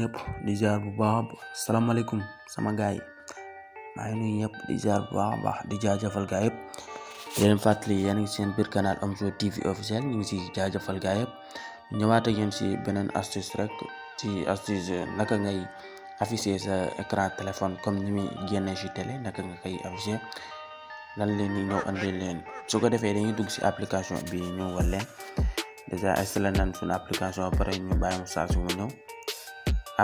ñëpp di ziar bu baax salaamaaleykum sama gaay maa ngi nuyu ñëpp di ziar bu baax di jaajëfal gaay yëpp di leen fàttali yéen a ngi seen biir canal Omzo TV officiel ñu ngi si jaajëfal gaay yëpp ñëwaat ak yéen si beneen astuce rek ci astuce naka ngay afficher sa écran téléphone comme ni muy génnee si télé naka nga koy afficher lan leen ni ñëw andi leen su ko defee dañuy dugg si application bi ñu wal leen déjà installé nañ suñu application ba pare ñu bàyyi mu saa su mu ñëw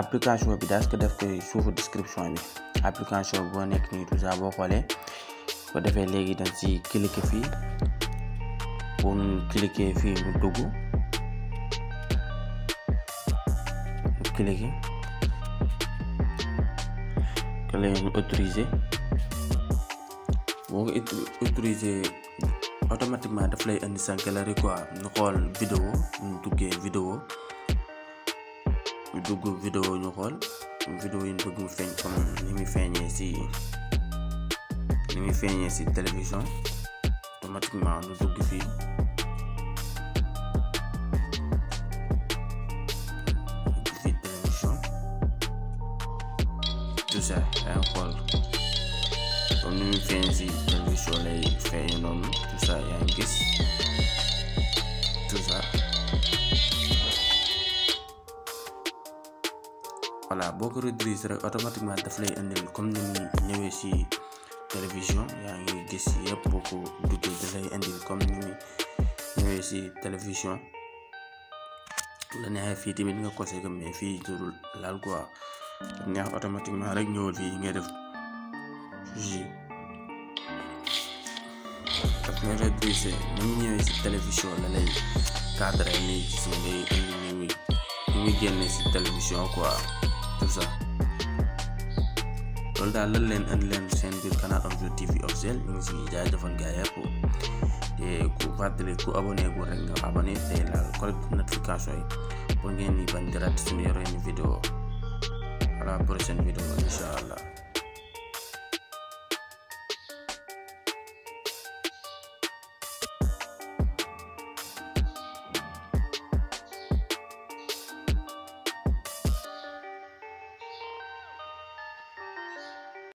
application bi daal ko def koy suufu description bi application boo nekk nii tout ça boo xoolee ko defee léegi dañ ci cliquer fii bu ñu cliquer fii ñu dugg cliquer que ñu autoriser boo ko autoriser automatiquement daf lay indi sa galerie quoi ñu xool vidéo ñu duggee vidéo ñu dugg vidéo ñu xool vidéo yi ñu bëgg mu feeñ comme ni muy feeñee ci télévision automatiquement ñu dugg fii télévision tout ça yaa ngi xool comme ni muy feeñee ci télévision lay feeñee noonu tout ça yaa ngi gis tout ça voilà boo ko rediriger rek automatiquement daf lay indil comme ni muy ñëwee ci télévision yaa ngi gis yëpp boo ko duggee daf lay indil comme ni muy ñëwee ci télévision la neexee fii tamit nga kose ko mais fii jurul laal quoi neex automatiquement rek ñëwul fii ngay def ji daf ngay rediriger ni mu ñëwee ci télévision la lay cadre nii gis nga day indi ni muy génne ci télévision quoi tout ça loolu daal lan leen andi leen seen biir canal Omzo TV officiel ñu ngi si jaajëfal gaay yëpp te ku fàttali ku abonné gu rek nga abonné te laal cloche notification yi pour ngeen di bañ di rater suñu yeneen vidéo à la prochaine vidéo incha allah.